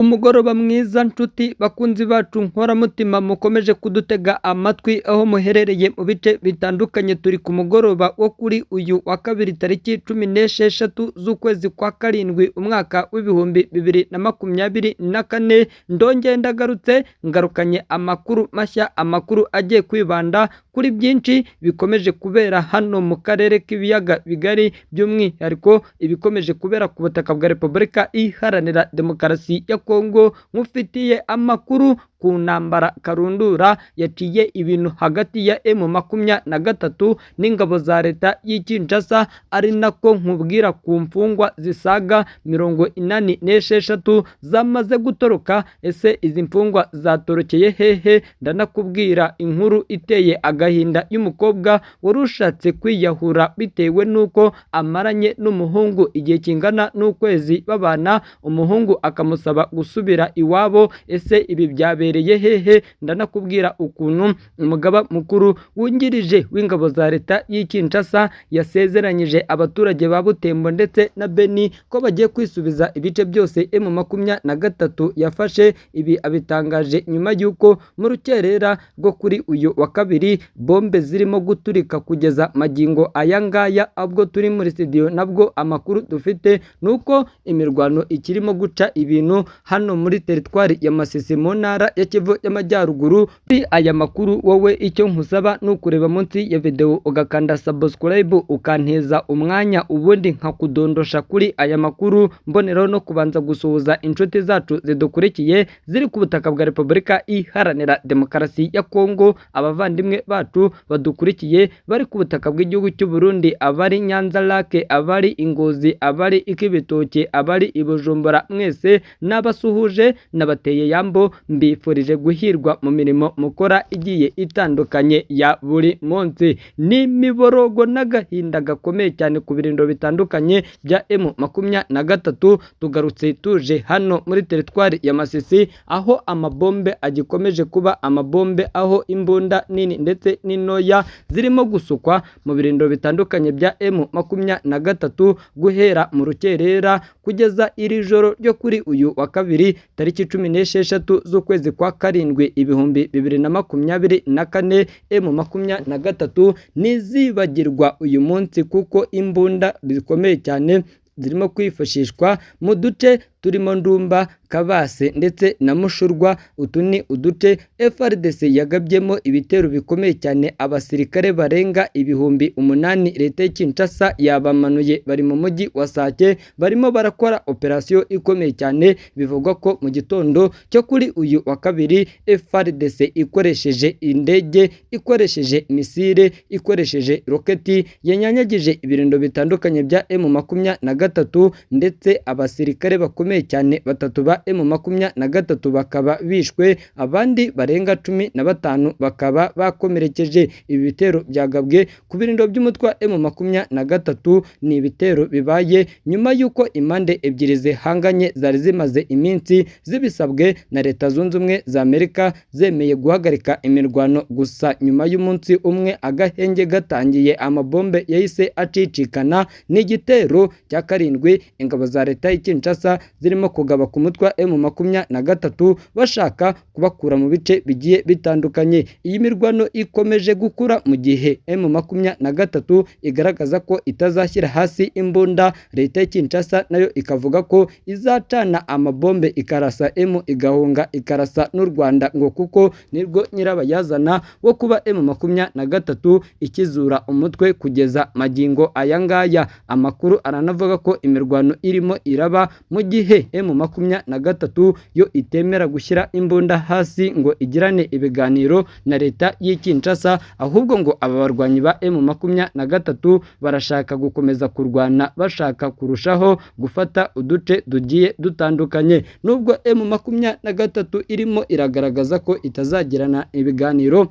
Umugoroba mwiza nshuti bakunzi bacu nkoramutima mukomeje kudutega amatwi aho muherereye mu bice bitandukanye. Turi ku mugoroba wo kuri uyu wa kabiri tariki 16 z'ukwezi kwa karindwi umwaka w'2024. Ndongeye ndagarutse, ngarukanye amakuru mashya, amakuru agiye kwibanda kuri byinshi bikomeje kubera hano mu karere k'ibiyaga bigari, by'umwihariko ibikomeje kubera ku butaka bwa Repubulika Iharanira Demokarasi ya Kongo. Nkufitiye amakuru ku ntambara karundura yaciye ibintu hagati ya M23 n'ingabo za leta y'i Kinshasa, ari nako nkubwira ku mfungwa zisaga 86 zamaze gutoroka. Ese izi mfungwa zatorokeye hehe? Ndanakubwira inkuru iteye agahinda y'umukobwa wari ushatse kwiyahura bitewe n'uko amaranye n'umuhungu igihe kingana n'ukwezi babana, umuhungu akamusaba gusubira iwabo. Ese ibi byabereye hehe? Ndanakubwira ukuntu umugaba mukuru wungirije w'ingabo za leta y'i Kinshasa yasezeranyije abaturage ba Butembo ndetse na Beni ko bagiye kwisubiza ibice byose M23 yafashe. Ibi abitangaje nyuma y'uko mu rukerera rwo kuri uyu wa kabiri bombe zirimo guturika kugeza magingo aya ngaya. Ubwo turi muri studio nabwo amakuru dufite ni uko imirwano ikirimo guca ibintu hano muri teritwari ya Masisi mu ntara ya Kivu y'Amajyaruguru. Kuri aya makuru wowe icyo nkusaba ni ukureba munsi ya video ugakanda subscribe, ukanteza umwanya, ubundi nkakudondosha kuri aya makuru. Mboneraho no kubanza gusuhuza inshuti zacu zidukurikiye ziri ku butaka bwa Repubulika Iharanira Demokarasi ya Kongo, abavandimwe bacu badukurikiye bari ku butaka bw'igihugu cy'u Burundi, abari Nyanza Lake, abari Ingozi, abari Ikibitoke, abari i Bujumbura, mwese n'abasuhuje, nabateye yambo, mbifurije guhirwa mu mirimo mukora igiye itandukanye ya buri munsi. Ni imiborogo n'agahinda gakomeye cyane ku birindiro bitandukanye bya M23. Tugarutse tuje hano muri teritwari ya Masisi aho amabombe agikomeje kuba amabombe, aho imbunda nini ndetse n'intoya zirimo gusukwa mu birindiro bitandukanye bya M23 guhera mu rukerera kugeza iri joro ryo kuri uyu wa kabiri tariki 16 z'ukwezi kwa karindwi 2024. M23 ntizibagirwa uyu munsi kuko imbunda zikomeye cyane zirimo kwifashishwa mu duce turimo Ndumba, Kabase ndetse na Mushurwa. Utu ni uduce FARDC yagabyemo ibitero bikomeye cyane, abasirikare barenga 8000 leta y'i Kinshasa yabamanuye, bari mu mujyi wa Sake barimo barakora operasiyo ikomeye cyane. Bivugwa ko mu gitondo cyo kuri uyu wa kabiri FARDC ikoresheje indege, ikoresheje misile, ikoresheje roketi yanyanyagije ibirindo bitandukanye bya M23, ndetse abasirikare bakomeye cyane batatu ba M23 bakaba bishwe, abandi barenga 15 bakaba bakomerekeje. Ibi bitero byagabwe ku birindiro by'umutwe wa M23 ni ibitero bibaye nyuma y'uko impande ebyiri zihanganye zari zimaze iminsi zibisabwe na Leta Zunze Ubumwe za Amerika, zemeye guhagarika imirwano. Gusa nyuma y'umunsi umwe agahenge gatangiye, amabombe yahise acicikana. Ni igitero cya karindwi ingabo za leta y'i Kinshasa zirimo kugaba ku mutwe wa M23 bashaka kubakura mu bice bigiye bitandukanye. Iyi mirwano ikomeje gukura mu gihe M23 igaragaza ko itazashyira hasi imbunda, leta y'i Kinshasa nayo ikavuga ko izacana amabombe ikarasa M igahunga, ikarasa n'u Rwanda ngo kuko nirwo nyirabayazana wo kuba M23 ikizura umutwe kugeza magingo aya ngaya. Amakuru aranavuga ko imirwano irimo iraba mu gihe M23 yo itemera gushyira imbunda hasi ngo igirane ibiganiro na leta y'i Kinshasa, ahubwo ngo aba barwanyi ba M23 barashaka gukomeza kurwana, bashaka kurushaho gufata uduce tugiye dutandukanye. Nubwo M23 irimo iragaragaza ko itazagirana ibiganiro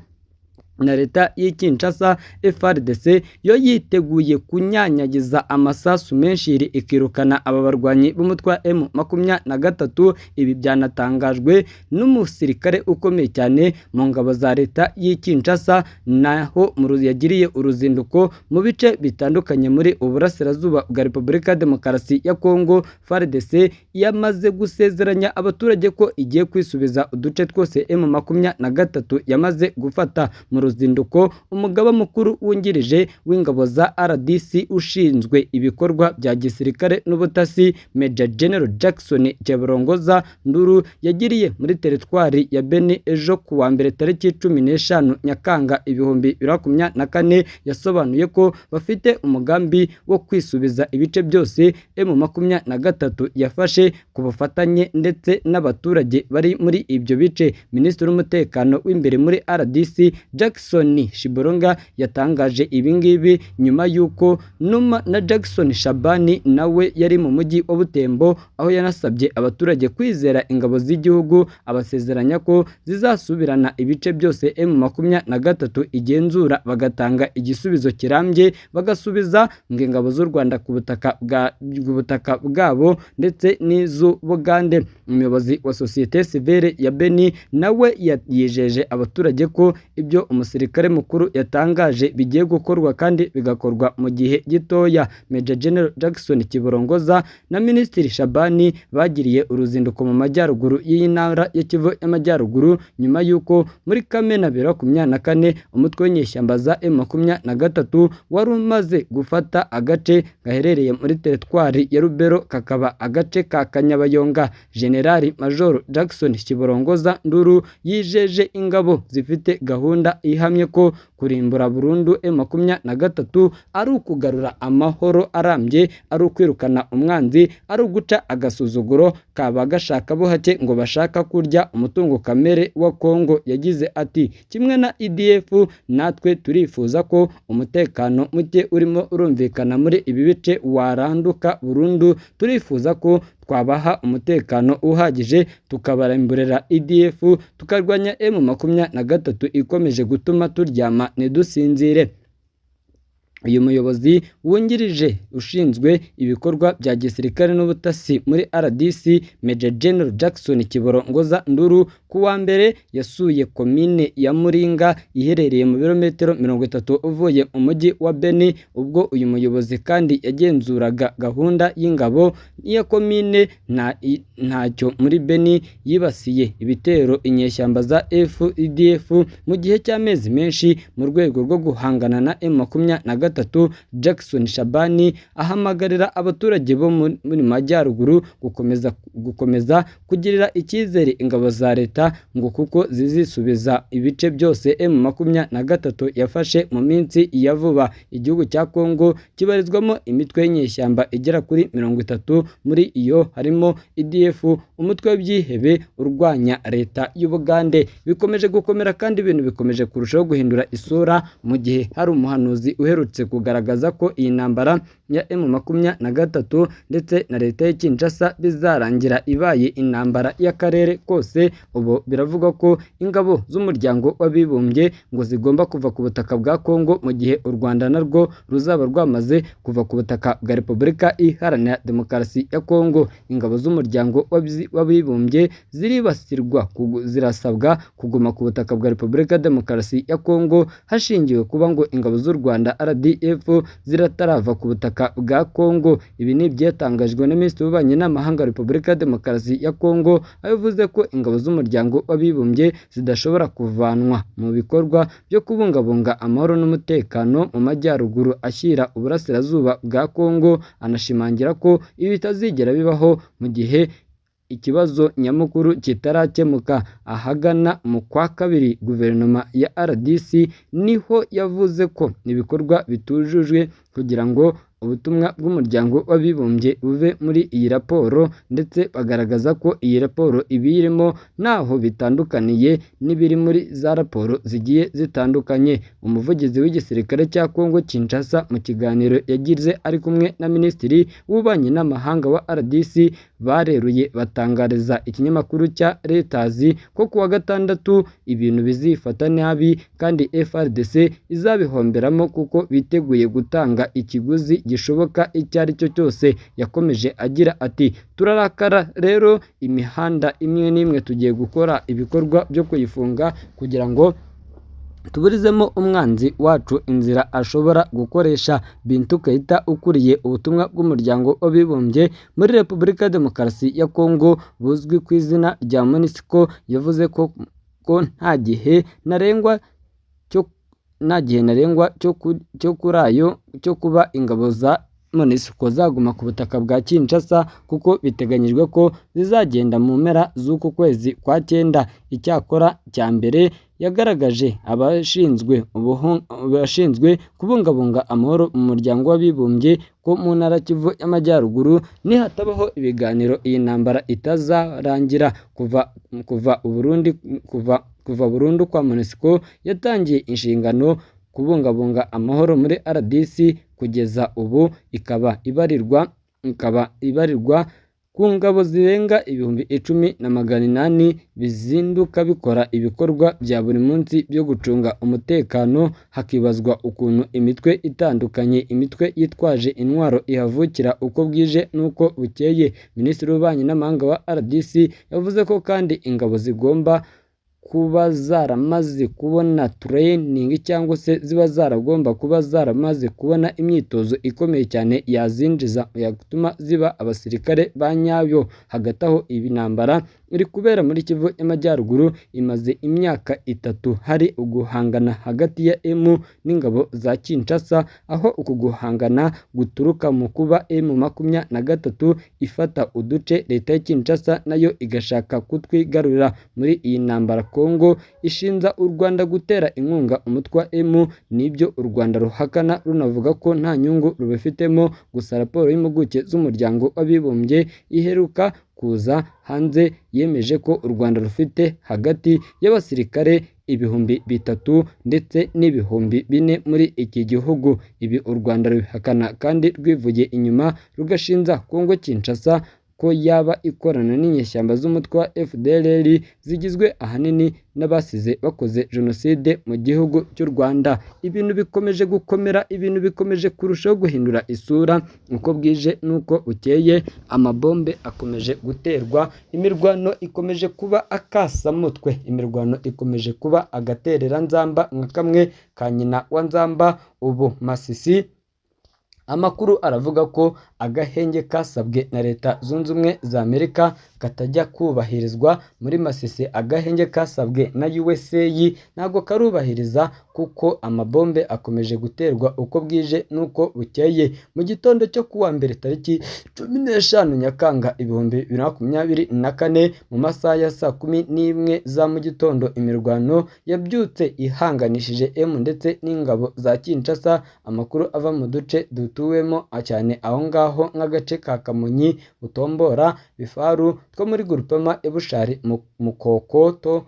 Na leta y'i Kinshasa, FARDC yo yiteguye kunyanyagiza amasasu menshi ikirukana aba barwanyi b'umutwe wa M23. Ibi byanatangajwe n'umusirikare ukomeye cyane mu ngabo za leta y'i Kinshasa, naho yagiriye uruzinduko mu bice bitandukanye muri uburasirazuba bwa Repubulika ya Demokarasi ya Kongo. FARDC yamaze gusezeranya abaturage ko igiye kwisubiza uduce twose M23 yamaze gufata. Mu ruzinduko, umugaba mukuru wungirije w'ingabo za RDC ushinzwe ibikorwa bya gisirikare n'ubutasi, Major General Jackson Cheburongoza Nduru, yagiriye muri teritwari ya Beni ejo ku wa mbere tariki 15 Nyakanga 2024, yasobanuye ko bafite umugambi wo kwisubiza ibice byose M23 yafashe ku bufatanye ndetse n'abaturage bari muri ibyo bice. Minisitiri w'umutekano w'imbere muri RDC, Jackson Shiboronga, yatangaje ibi ngibi nyuma y'uko Numa na Jackson Shabani nawe yari mu mujyi wa Butembo, aho yanasabye abaturage kwizera ingabo z'igihugu, abasezeranya ko zizasubirana ibice byose M23 igenzura, bagatanga igisubizo kirambye, bagasubiza ngo ingabo z'u Rwanda ku butaka bwabo ndetse n'iz'Ubugande. Umuyobozi wa sosiyete sivile ya Beni nawe yijeje abaturage ko ibyo umusirikare mukuru yatangaje bigiye gukorwa kandi bigakorwa mu gihe gitoya. Major General Jackson Kiborongoza na Minisitiri Shabani bagiriye uruzinduko mu majyaruguru y'iyi ntara ya Kivu y'Amajyaruguru nyuma y'uko muri Kamena 2024 umutwe w'inyeshyamba za M23 wari umaze gufata agace gaherereye muri teritwari ya Rubero, kakaba agace ka Kanyabayonga. General Major Jackson Kiborongoza Nduru yijeje ingabo zifite gahunda ihamye ko kurimbura burundu M23 ari ukugarura amahoro arambye, ari ukwirukana umwanzi, ari uguca agasuzuguro kaba gashaka buhake ngo bashaka kurya umutungo kamere wa Kongo. Yagize ati: "Kimwe na EDF, natwe turifuza ko umutekano muke urimo urumvikana muri ibi bice waranduka burundu. Turifuza ko twabaha umutekano uhagije, tukabaramburira EDF, tukarwanya M23 ikomeje gutuma turyama ntidusinzire." Uyu muyobozi wungirije ushinzwe ibikorwa bya gisirikare n'ubutasi muri RDC, Major General Jackson Kiborongoza Nduru, ku wa mbere yasuye komine ya Muringa iherereye mu birometero 30 uvuye mu mujyi wa Beni. Ubwo uyu muyobozi kandi yagenzuraga gahunda y'ingabo ya komine ntacyo muri Beni yibasiye ibitero inyeshyamba za FDF mu gihe cy'amezi menshi mu rwego rwo guhangana na M23. Jackson Shabani ahamagarira abaturage bo muri majyaruguru gukomeza kugirira icyizere ingabo za leta, ngo kuko zizisubiza ibice byose M23 yafashe mu minsi ya vuba. Igihugu cya Kongo kibarizwamo imitwe y'inyeshyamba igera kuri 30, muri iyo harimo EDF, umutwe w'ibyihebe urwanya leta y'Ubugande. Bikomeje gukomera kandi ibintu bikomeje kurushaho guhindura isura, mu gihe hari umuhanuzi uherutse kugaragaza ko iyi ntambara ya M23 ndetse na leta ya Kinshasa bizarangira ibaye intambara y'akarere kose. Ubu biravugwa ko ingabo z'umuryango w'abibumbye ngo zigomba kuva ku butaka bwa Kongo, mu gihe u Rwanda narwo ruzaba rwamaze kuva ku butaka bwa Repubulika Iharanira Demokarasi ya Kongo. Ingabo z'umuryango w'abibumbye ziribasirwa zirasabwa kuguma ku butaka bwa Repubulika ya Demokarasi ya Kongo, hashingiwe kuba ngo ingabo z'u Rwanda RDF ziratarava ku butaka bwa Kongo. Ibi ni ibyatangajwe na Minisitiri w'Ububanyi n'Amahanga wa Repubulika ya Demokarasi ya Kongo, aho yavuze ko ingabo z'umuryango w'abibumbye zidashobora kuvanwa mu bikorwa byo kubungabunga amahoro n'umutekano mu majyaruguru ashyira uburasirazuba bwa Kongo, anashimangira ko ibi bitazigera bibaho mu gihe ikibazo nyamukuru kitarakemuka. Ahagana mu kwa kabiri, guverinoma ya RDC niho yavuze ko ibikorwa bitujujwe kugira ngo ubutumwa bw'umuryango w'abibumbye buve muri iyi raporo, ndetse bagaragaza ko iyi raporo ibiyirimo ntaho bitandukaniye n'ibiri muri za raporo zigiye zitandukanye. Umuvugizi w'igisirikare cya Kongo Kinshasa mu kiganiro yagize ari kumwe na Minisitiri w'Ububanyi n'Amahanga wa RDC bareruye batangariza ikinyamakuru cya Reuters ko kuwa gatandatu ibintu bizifata nabi kandi FARDC izabihomberamo kuko biteguye gutanga ikiguzi gishoboka icyo ari cyo cyose. Yakomeje agira ati turarakara rero, imihanda imwe n'imwe tugiye gukora ibikorwa byo kuyifunga kugira ngo tuburizemo umwanzi wacu inzira ashobora gukoresha. Bintou Keita ukuriye ubutumwa bw'umuryango w'abibumbye muri Repubulika ya Demokarasi ya Kongo buzwi ku izina rya MONUSCO yavuze ko nta gihe ntarengwa cyo kuri ayo cyo kuba ingabo za MONUSCO zaguma ku butaka bwa Kinshasa kuko biteganyijwe ko zizagenda mu mpera z'uku kwezi kwa cyenda. Icyakora cya mbere yagaragaje abashinzwe kubungabunga amahoro mu muryango w'abibumbye ko mu ntara Kivu y'Amajyaruguru nihatabaho ibiganiro iyi ntambara itazarangira. Kuva burundu kwa MONUSCO yatangiye inshingano kubungabunga amahoro muri RDC kugeza ubu ikaba ibarirwa ku ngabo zirenga 10,800 bizinduka bikora ibikorwa bya buri munsi byo gucunga umutekano. Hakibazwa ukuntu imitwe itandukanye, imitwe yitwaje intwaro ihavukira uko bwije n'uko bukeye. Minisitiri w'Ububanyi n'Amahanga wa RDC yavuze ko kandi ingabo zigomba kuba zaramaze kubona training cyangwa se ziba zaragomba kuba zaramaze kubona imyitozo ikomeye cyane yazinjiza yatuma ziba abasirikare ba nyayo. Hagati aho iyi ntambara iri kubera muri Kivu y'Amajyaruguru imaze imyaka 3 hari uguhangana hagati ya M n'ingabo za Kinshasa, aho uku guhangana guturuka mu kuba M23 ifata uduce leta ya Kinshasa nayo igashaka kutwigarurira. Muri iyi ntambara Kongo ishinja u Rwanda gutera inkunga umutwe wa M, nibyo u Rwanda ruhakana runavuga ko nta nyungu rubifitemo. Gusa raporo y'impuguke z'umuryango w'abibumbye iheruka kuza hanze yemeje ko u Rwanda rufite hagati y'abasirikare 3,000 ndetse n'4,000 muri iki gihugu. Ibi u Rwanda rubihakana kandi rwivuye inyuma rugashinja Kongo Kinshasa ko yaba ikorana n'inyeshyamba z'umutwe wa FDLR zigizwe ahanini n'abasize bakoze jenoside mu gihugu cy'u Rwanda. Ibintu bikomeje gukomera, ibintu bikomeje kurushaho guhindura isura uko bwije n'uko bukeye. Amabombe akomeje guterwa, imirwano ikomeje kuba akasamutwe, imirwano ikomeje kuba agatereranzamba nka kamwe ka nyina wa Nzamba. Ubu Masisi amakuru aravuga ko agahenge kasabwe na Leta Zunze Ubumwe za Amerika katajya kubahirizwa muri Masisi. Agahenge kasabwe na USA ntabwo karubahiriza kuko amabombe akomeje guterwa uko bwije n'uko bukeye. Mu gitondo cyo kuwa mbere tariki 15 Nyakanga 2024 mu masaha ya saa 11 za mu gitondo, imirwano yabyutse ihanganishije M ndetse n'ingabo za Kinshasa. Amakuru ava mu duce dutuwemo cyane aho ngaho nk'agace ka Kamonyi, Butombora, Bifaru two muri Groupement ya Bushari, Mukokoto,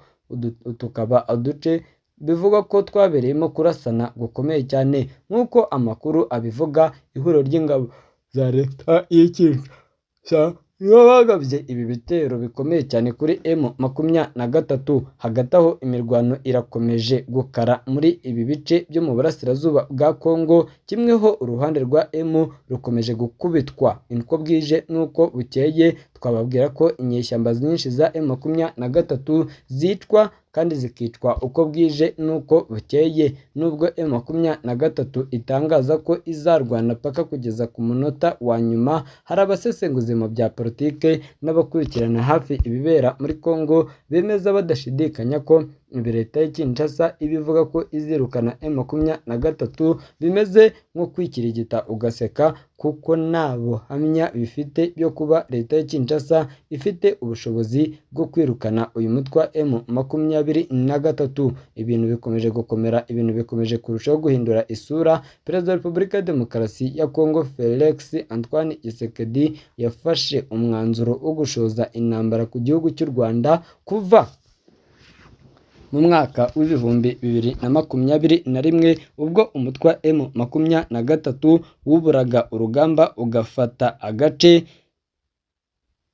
tukaba uduce bivugwa ko twabereyemo kurasana gukomeye cyane. Nk'uko amakuru abivuga, ihuriro ry'ingabo za leta y'Kinshasa nibo bagabye ibi bitero bikomeye cyane kuri M23. Hagati aho imirwano irakomeje gukara muri ibi bice byo mu burasirazuba bwa Kongo, kimweho uruhande rwa M rukomeje gukubitwa uko bwije n'uko bukeye. Twababwira ko inyeshyamba nyinshi za M23 zicwa kandi zikicwa uko bwije n'uko bukeye, nubwo M23 itangaza ko izarwana paka kugeza ku munota wa nyuma. Hari abasesenguzi mu bya politike n'abakurikirana hafi ibibera muri Kongo bemeza badashidikanya ko Ibi leta y'i Kinshasa iba ivuga ko izirukana M23 bimeze nko kwikirigita ugaseka, kuko nta buhamya bifite byo kuba leta y'i Kinshasa ifite ubushobozi bwo kwirukana uyu mutwe wa M23. Ibintu bikomeje gukomera, ibintu bikomeje kurushaho guhindura isura. Perezida wa Repubulika ya Demokarasi ya Kongo Felix Antoine Tshisekedi yafashe umwanzuro wo gushoza intambara ku gihugu cy'u Rwanda kuva mu mwaka w'2021, ubwo umutwe wa M23 wuburaga urugamba ugafata agace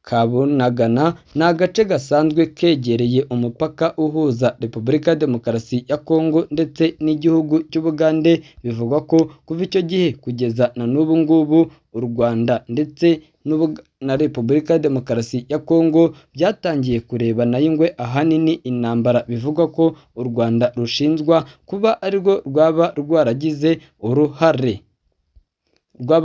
ka Bunagana. Ni agace gasanzwe kegereye umupaka uhuza Repubulika ya Demokarasi ya Kongo ndetse n'igihugu cy'Ubugande. Bivugwa ko kuva icyo gihe kugeza na n'ubu ngubu u Rwanda ndetse na Repubulika ya Demokarasi ya Kongo byatangiye kurebana y'ingwe, ahanini intambara bivugwa ko u Rwanda rushinjwa kuba arirwo rwaba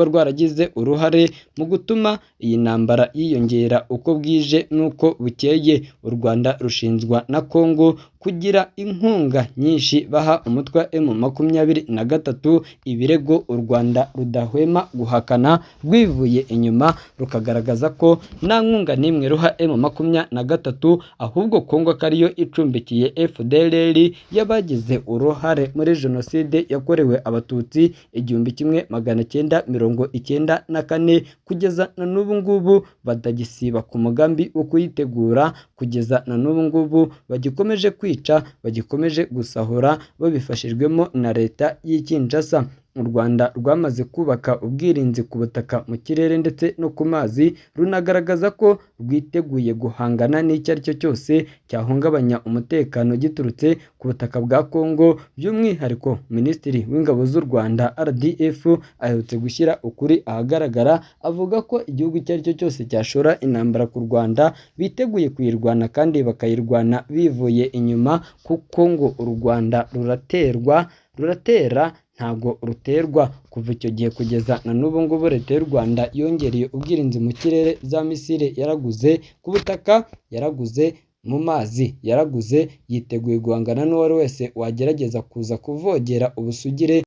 rwaragize uruhare mu gutuma iyi ntambara yiyongera uko bwije n'uko bukeye. U Rwanda rushinjwa na Kongo kugira inkunga nyinshi baha umutwe wa M23, ibirego u Rwanda rudahwema guhakana rwivuye inyuma, rukagaragaza ko nta nkunga n'imwe ruha M23, ahubwo Kongo ko ariyo icumbikiye FDLR y'abagize uruhare muri Jenoside yakorewe Abatutsi 1994, kugeza na n'ubu ngubu batagisiba ku mugambi wo kuyitegura, kugeza na n'ubu ngubu bagikomeje kwica, bagikomeje gusahura babifashijwemo na leta y'i Kinshasa. U Rwanda rwamaze kubaka ubwirinzi ku butaka, mu kirere ndetse no ku mazi, runagaragaza ko rwiteguye guhangana n'icyo ari cyo cyose cyahungabanya umutekano giturutse ku butaka bwa Kongo. By'umwihariko Minisitiri w'Ingabo z'u Rwanda RDF aherutse gushyira ukuri ahagaragara, avuga ko igihugu icyo ari cyo cyose cyashora intambara ku Rwanda biteguye kuyirwana kandi bakayirwana bivuye inyuma, kuko ngo u Rwanda ruraterwa, ruratera ntabwo ruterwa. Kuva icyo gihe kugeza na n'ubu ngubu leta y'u Rwanda yongereye ubwirinzi mu kirere, za misile yaraguze, ku butaka yaraguze, mu mazi yaraguze, yiteguye guhangana n'uwo ari wese wagerageza kuza kuvogera ubusugire.